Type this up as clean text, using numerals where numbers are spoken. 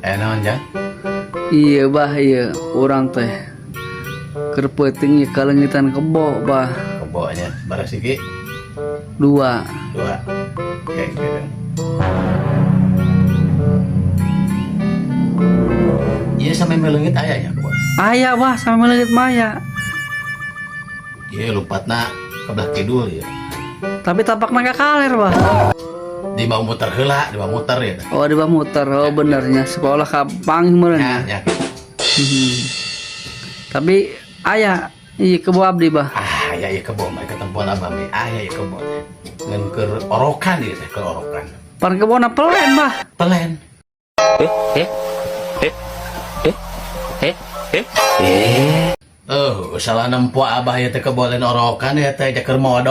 Eh, naon, Jang? Iya, Bah, iya urang teh keur peuting ieu kaleungitan kebo, Bah. Kebonya barang siki? Dua. Dua. Oke, gitu. Iya, sampai meleungit aya nya kebo? Aya, Bah, sama meleungit maya. Iya, lompatna ke belah kidul ya. Tapi tapakna ka kaler, Bah. Di bawah muter heula, di bawah muter ya. Oh, di bawah muter. Oh, benernya sekolah ka panggih meureun. Ya, Ya. ya. Tapi aya iya kebo abdi, Bah. Ah, ya ya kebo mah ketempuan abah mi. Ah, ya ya kebo. Ngan keur orokan ieu teh, keur orokan. Pan kebona pelen, Bah. Pelen. Eh. Oh, salah nempo abah ya teh, kebo lain orokan ya teh, keur modal.